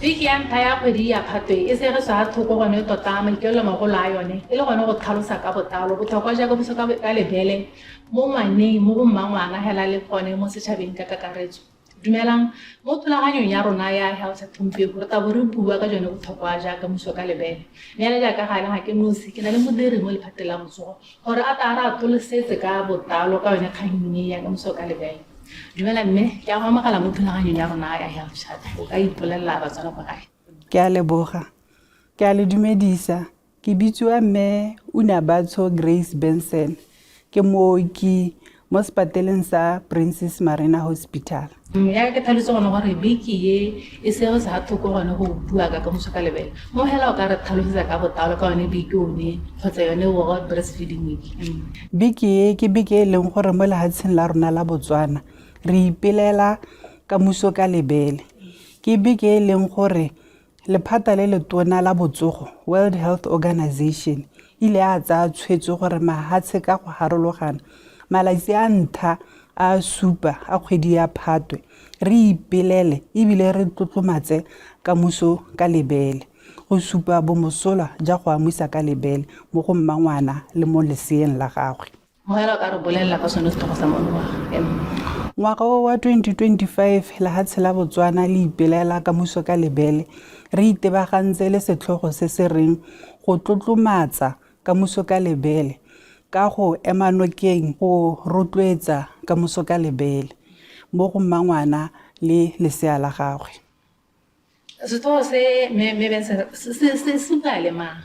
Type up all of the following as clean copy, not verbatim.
Beke ya ntlha ya kgwedi ya Phatwe e segeswa thoko gone tota maikaelelo magolo a yone e le gone go tlhalosa ka botlalo botlhokwa jwa kamuso ka lebele mo ngwaneng, mo go mmangwana hela le gone mo setšhabeng ka kakaretso. Dumelang, mo thulaganyong ya rona ya Health Chat gompieno re tla bo re bua ka jone botlhokwa ja kamuso ka lebele. Mme yana jaaka gale ga ke nosi, ke na le modiri mo lephateng la botsogo gore a tla a re atolosetse ka botlalo ka yone kgang e ya kamuso ka lebele. Dumela mme, ke a go amogela mo thulaganyong ya rona ya Health Chat. O ka ipolelela Batswana kwa gae? Ke a leboga. Ke a le dumedisa. Ke bitsiwa Mme Unabatsho Grace Benson. Ke mooki mo sepateleng sa Princess Marina Hospital. Ya ke thabetse gone gore beke ye e sege sa thoko gone go bua ka kamuso ka lebele. Mo hela o ka re tlhalosetsa ka botlalo ka yone beke one kgotsa yone World Breastfeeding Week. Beke e ke beke e leng gore mo lehatsheng la rona la Botswana re ipelela kamuso ka lebele. Ke beke e leng gore Lephata le letona la botsogo, World Health Organization, ile a tsaya tshwetso gore mahatshe ka go harologana malatsi a ntha a supa a kgwedi ya Phatwe re ipelele ebile re tlotlomatse kamuso ka lebele go supa bomosola ja go amusa ka lebele mo go mmangwana le mo leseeng la gagwe. Mogela o ka re bolelela ka sone setlhogo sa monongwaga. Ngwaga o wa 2025 lehatshe la Botswana le ipelela kamuso ka lebele re itebagantse le setlhogo se se reng go tlotlomatsa kamuso ka lebele ka go ema nokeng go rotloetsa kamuso ka lebele mo go mmangwana le lesea la gagwe. Setlhogo se mme Benson se bua le mang?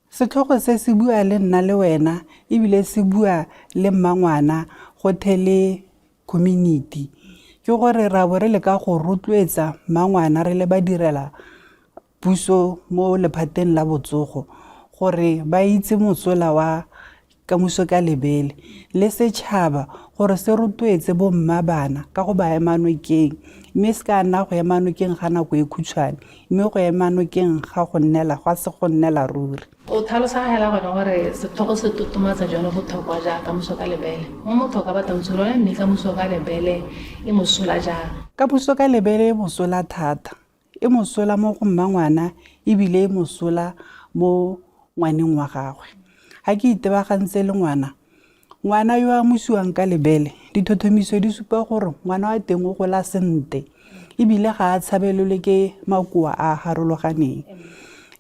Setlhogo se se bua le nna le wena ebile se bua le mmangwana gothe le community. Ke gore ra bo re leka go rotloetsa mmangwana re le badirela puso mo lephateng la botsogo gore ba itse mosola wa kamuso ka lebele le setšhaba gore se rotloetse bomma bana ka go ba ema nokeng mme se ka nna go ema nokeng ga nako e khutshwane mme go ema nokeng ga go nnela gwa se go nnela ruri. O tlhalosa hela gone gore setlhogo se totomatsa jone botlhokwa ja kamuso ka lebele mo motho o ka batlang tsolo mme kamuso ka lebele e mosola jang? Kamuso ka lebele e mosola thata. E mosola mo go mmangwana ebile e mosola mo ngwaneng wa gagwe. Ga ke itebagantse le ngwana, ngwana yo a amusiwang ka lebele, dithothomiso di supa gore ngwana wa teng o gola sentle ebile ga a tshabelelwe ke makoa a a harologaneng.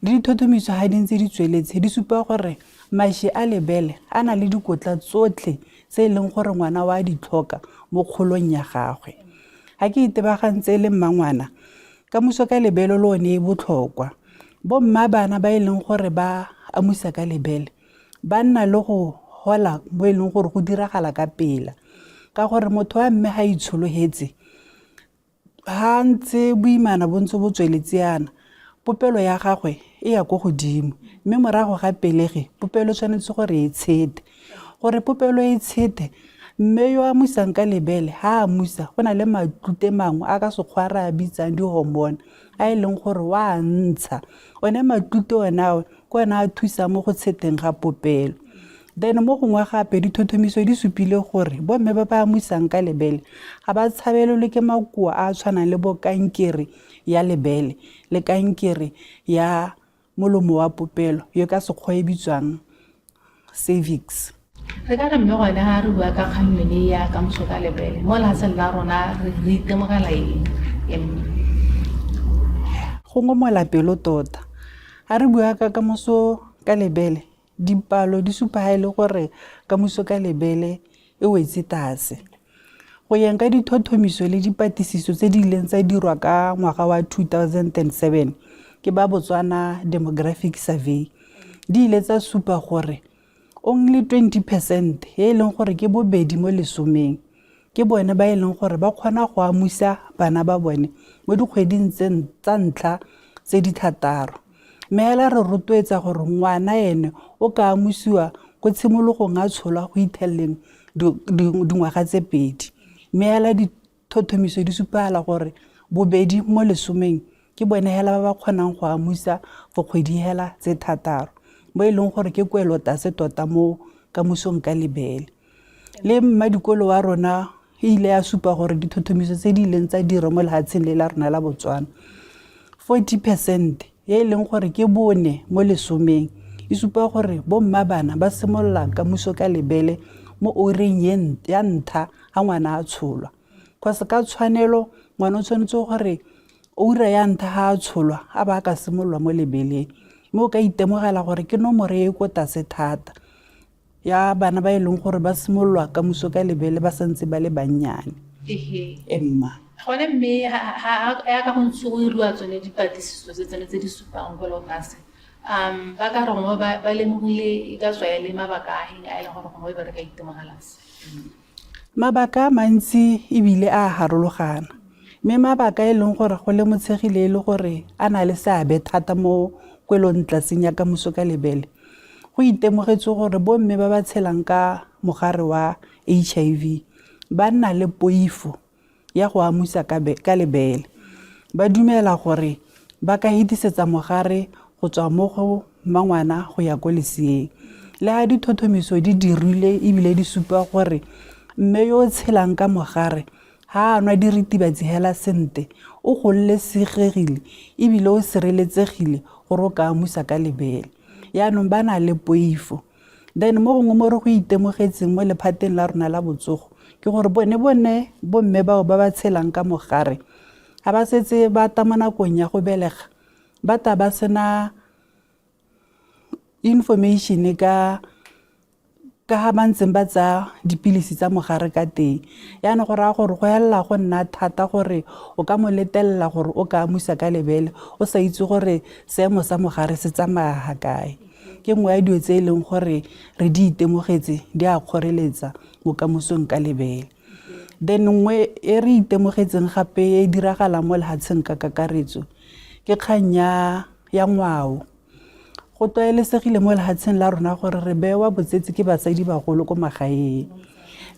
Le dithothomiso ga di ntse di tsweletse di supa gore maši a lebele a na le dikotla tsotlhe tse e leng gore ngwana wa di tlhoka mo kgolong ya gagwe. Ga ke itebagantse le mmangwana, kamuso ka lebele le one e botlhokwa. Bomma bana ba e leng gore ba amusa ka lebele ba nna le go gola mo e leng gore go diragala ka pela ka gore motho wa mme ga itshologetse ga ntse boimana bo ntse bo tsweletse yana popelo ya gagwe e ya ko godimo mme morago ga pelegi popelo tshwanetse gore e tshete. Gore popelo e tshete, mme yo amusang ka lebele ha a amusa go na le matute mangwe a ka Sekgowa re a bitsang di-hormone a e leng gore wa a ntsha. One matute one ao ke one a thusang mo go tsheteng ga popelo. Then mo gongwe gape dithothomiso di supile gore bomme ba ba amusang ka lebele ga ba tshabelelwe ke makoa a a tshwanang le bo kankere ya lebele le kankere ya molomo wa popelo yo ka Sekgowa e bitswang cervix. Re ka re mme gone ga re bua ka kgang yone ya kamoso ka lebele mo lefatsheng la rona re itemogela eng? Go ngomola pelo tota. Ga re bua ka kamoso ka lebele, dipalo di supa ga e le gore kamoso ka lebele e wetse tlase. Go yeng ka dithothomiso le dipatlisiso tse di ileng tsa dirwa ka ngwaga wa 2007 ke ba Botswana Demographic Survey, di ile tsa supa gore only 20 percent e e leng gore ke bobedi mo lesomeng ke bone ba e leng gore ba kgona go amusa bana ba bone mo dikgweding tsa ntlha tse di thataro. Mme hela re rotloetsa gore ngwana ene o ka amusiwa ko tshimologong a tsholwa go itheleleng dingwaga tse pedi. Mme hela dithothomiso di supagala gore bobedi mo lesomeng Ke bone hela ba ba kgonang go amusa for kgwedi hela tse thataro, mo e leng gore ke kwelotase tota mo kamusong ka lebele. Le mmadikolo wa rona e ile ya supa gore dithothomiso tse di ileng tsa dirwa mo lehatsheng le la rona la Botswana, 40 percent e e leng gore ke bone mo lesomeng, e supa gore bomma bana ba simolola kamuso ka lebele mo oureng ya ntlha ga ngwana a tsholwa. Cause ka tshwanelo ngwana o tshwanetse gore oura ya ntlha ga a tsholwa a ba a ka simololwa mo lebeleng, mme o ka itemogela gore ke nomoro e e ko tlase thata ya bana ba e leng gore ba simololwa kamuso ka lebele ba santse ba le bannyane. Emma. Gone mme ya ka go ntse go iriwa tsone dipatlisiso tse tsone tse di supang kwelotlase, ba ka re gongwe ba lemogile e ka tswa e le mabaka a eng a e leng gore gongwe be re ka itemogela se? Mabaka a mantsi ebile a a harologana, mme mabaka e leng gore go lemotshegile e le gore a na le seabe thata mo kwelongtlaseng ya kamuso ka lebele, go itemogetswe gore bomme ba ba tshelang ka mogare wa HIV ba nna le poifo ya go amusa ka lebele. Ba dumela gore ba ka hetisetsa mogare go tswa mo go mmangwana go ya ko leseeng. Le ga dithothomiso di dirilwe ebile di supa gore mme yo o tshelang ka mogare ga a nwa diritibatsi hela sente, o gololesegile ebile o sireletsegile gore o ka amusa ka lebele. Yaanong ba na le poifo. Then mo gongwe mo re go itemogetseng mo lephateng la rona la botsogo ke gore bone bone bomme bao ba ba tshelang ka mogare ga ba setse ba ta mo nakong ya go belega ba ta ba sena information ka ka ga ba ntseng ba tsaya dipilisi tsa mogare ka teng. Jaanong go raya gore go helela go nna thata gore o ka mo letelela gore o ka amusa ka lebele o sa itse gore seemo sa mogare se tsamaya ga kae. Ke nngwe ya dilo tse e leng gore re di itemogetse di a kgoreletsa mo kamosong ka lebele. Then nngwe e re itemogetseng gape e diragalang mo lehatsheng ka kakaretso ke kgang ya ya ngwao. Go tlwaelesegile mo lehatsheng la rona gore re bewa botsetsi ke basadi bagolo ko magaeng.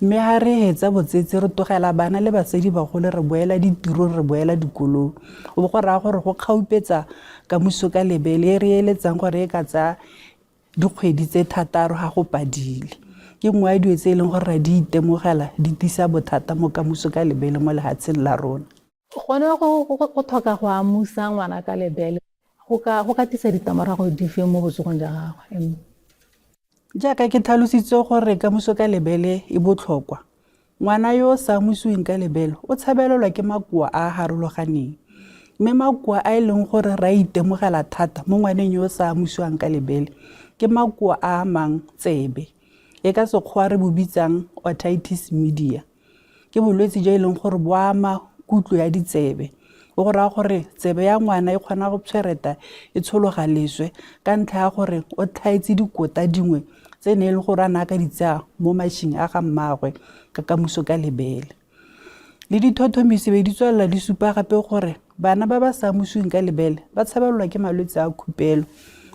Mme ga re hetsa botsetsi re tlogela bana le basadi bagolo re boela ditirong re boela dikolong. O bo go raya gore go kgaupetsa kamuso ka lebele e re eletsang gore e ka tsaya dikgwedi tse thataro ga go padile. Ke nngwe ya dilo tse e leng gore ra di itemogela di tisa bothata mo kamuso ka lebele mo lehatsheng la rona. Gone go tlhoka go amusa ngwana ka lebele go ka tlisa ditlamorago dife mo botsogong jwa gagwe? Jaaka ke tlhalositse gore kamuso ka lebele e botlhokwa, ngwana yo o sa amusiweng ka lebele o tshabelelwa ke makoa a a harologaneng. Mme makoa a e leng gore re a itemogela thata mo ngwaneng yo o sa amusiwang ka lebele ke makoa a amang tsebe, e ka Sekgowa re bo bitsang otitis media. Ke bolwetse jo e leng gore bo ama kutlo ya ditsebe. Bo go raya gore tsebe ya ngwana e kgona go pshwereta e tshologa leswe ka ntlha ya gore o tlhaetse dikota dingwe tse ne e le gore a ne a ka di tsaya mo mašing a ga mmaagwe ka kamuso ka lebele. Le dithothomiso be di tswelela di supa gape gore bana ba ba sa amusiweng ka lebele ba tshabelelwa ke malwetse a khupelo,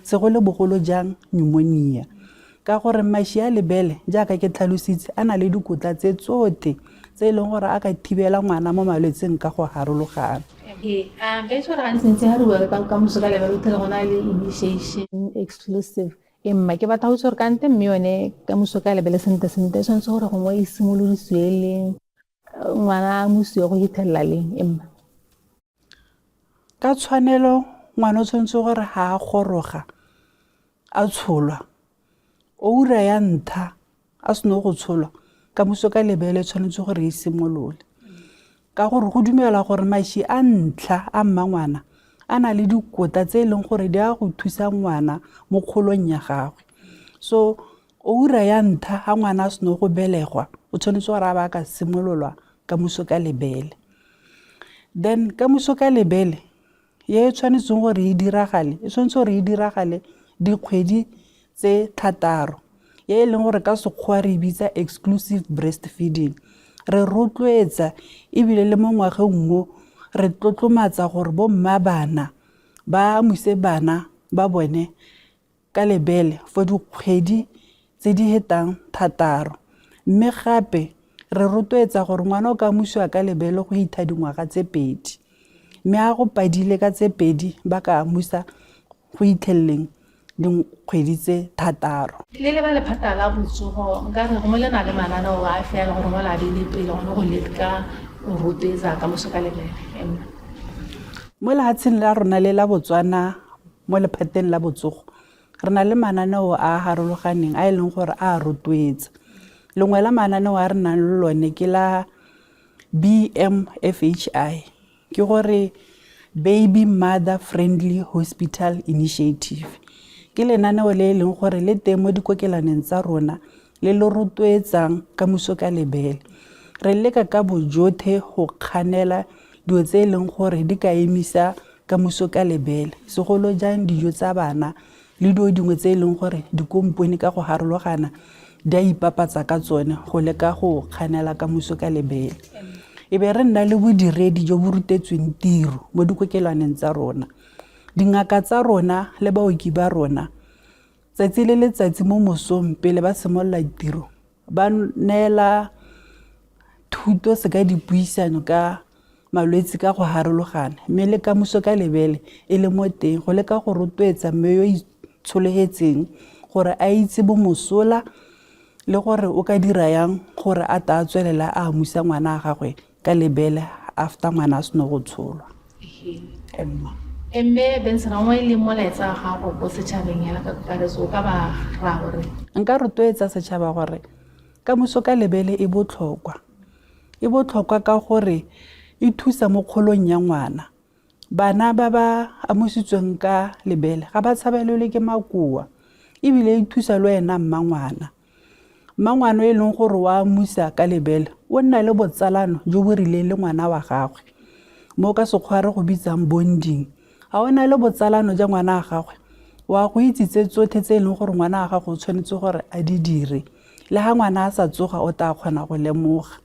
segolobogolo jang pneumonia. Ka gore maši a lebele jaaka ke tlhalositse a na le dikotla tse tsotlhe tse e leng gore a ka thibela ngwana mo malwetseng ka go harologana. Ee, ka itse gore gantsi-ntsi ga re bua ka kamuso ka lebele o tlhele go na le initiation exclusive. Ee mma, ke batla go itse gore kante mme yone kamuso ka lebele sentle sentle e tshwanetse gore gongwe e simolodisiwe leng, ngwana a amusiwe go fitlhelela leng e mma? Ka tshwanelo ngwana o tshwanetse gore ga a goroga a tsholwa, oura ya ntlha a seno go tsholwa, kamuso ka lebele e tshwanetse gore e simolole. Ka gore go dumelwa gore maši a ntlha a mmangwana a na le dikotla tse e leng gore di a go thusa ngwana mo kgolong ya gagwe. So oura ya ntlha ga ngwana a seno go belegwa o tshwanetse gore a ba a ka simololwa kamuso ka lebele. Then kamuso ka lebele e e tshwanetseng gore e diragale, e tshwanetse gore e diragale dikgwedi tse thataro e e leng gore ka Sekgowa re e bitsa exclusive breast feeding. Re rotloetsa ebile le mo ngwageng o re tlotlomatsa gore bo mma bana ba amuse bana ba bone ka lebele for dikgwedi tse di hetang thataro. Mme gape re rotloetsa gore ngwana o ka amusiwa ka lebele go itha dingwaga tse pedi. Mme a go padile ka tse pedi ba ka amusa go itlheleleng dikgwedi tse thataro. Le le ba lephata la botsogo, nka re gongwe le na le mananeo a fela gore mo la beile pele gone go leka go rotloetsa kamoso ka lebele. Mo lehatsheng la rona le la Botswana mo lephateng la botsogo re na le mananeo a a harologaneng a e leng gore a rotloetsa. Lengwe la mananeo a re nang le lone ke la BMFHI, ke gore Baby Mother Friendly Hospital Initiative. Ke lenaneo le e leng gore le teng mo dikokelaneng tsa rona le le rotloetsang kamuso ka lebele. Re leka ka bojotlhe go kganela dilo tse e leng gore di ka emisa kamuso ka lebele, segolo jang dijo tsa bana le dilo dingwe tse e leng gore dikompone ka go harologana di a ipapatsa ka tsone go leka go kganela kamuso ka lebele. E be re nna le bodiredi jo bo rutetsweng tiro mo dikokelwaneng tsa rona. Dingaka tsa rona le baoki ba rona tsatsi le letsatsi mo mosong pele ba simolola tiro ba neela thuto se ka dipuisano ka malwetse ka go harologana mme le kamuso ka lebele e le mo teng go leka go rotloetsa mme yo itshologetseng gore a itse bomosola le gore o ka dira yang gore a ta tswelela a amusa ngwana a gagwe ka lebele after ngwana a seno go tsholwa. Emma. Mme Benson, gongwe e leng molaetsa wa gago ko setšhabeng hela ka kakaretso o ka ba raya gore? Nka rotloetsa setšhaba gore kamuso ka lebele e botlhokwa. E botlhokwa ka gore e thusa mo kgolong ya ngwana. Bana ba ba amusitsweng ka lebele ga ba tshabelelwe ke makoa, ebile e thusa le wena mmangwana. Mmangwana e leng gore wa amusa ka lebele o nna le botsalano jo bo rileng le ngwana wa gagwe, mo ka Sekgowa re go bitsang bonding. Ga o na le botsalano jwa ngwana wa gagwe, wa go itse tse tsotlhe tse e leng gore ngwana wa gago o tshwanetse gore a di dire. Le ga ngwana a sa tsoga o tla kgona go lemoga.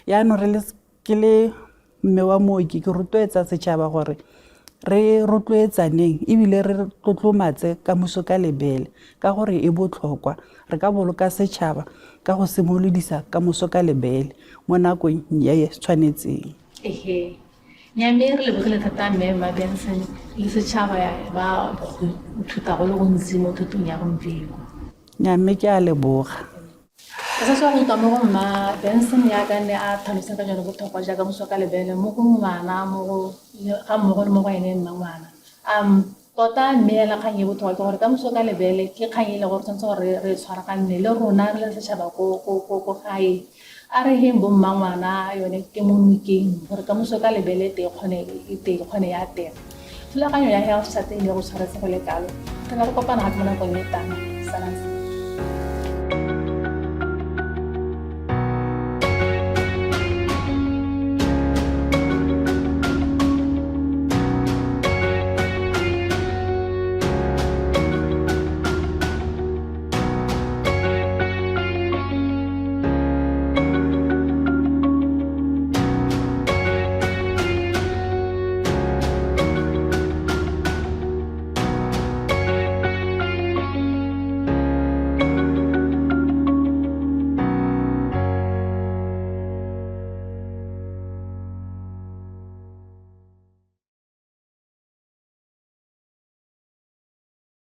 Jaanong re le ke le mme wa mooki ke rotloetsa setšhaba gore re rotloetsaneng ebile re tlotlomatse kamuso ka lebele ka gore e botlhokwa. Re ka boloka setšhaba ka go simolodisa kamuso ka lebele mo nakong e e tshwanetseng. Ehe. Nya mme re lebogile thata mme Mma Benson le setšhaba ba go ithuta go le gontsi mo thutong ya gompieno. Nya mme ke a leboga. Re sa tswa go utlwa mo go Mma Benson yaka nne a tlhalosa ka jone botlhokwa jaaka mosoka lebele mo go ngwana mo go ga mmogo le mo go ene mma ngwana. Tota mme ela kgang e botlhokwa ke gore ka mosoka lebele ke kgang e le gore tshwanetse gore re tshwaraganne le rona re le setšhaba ko gae. A re heng bo mma ngwana yone ke mo nokeng gore ka mosoka lebele te kgone e te kgone ya teng. Thulaganyo ya Health Chat e ne go tshwaretse go le kalo. Re tla re kopana gape mo nakong e tlang. Salang sentle.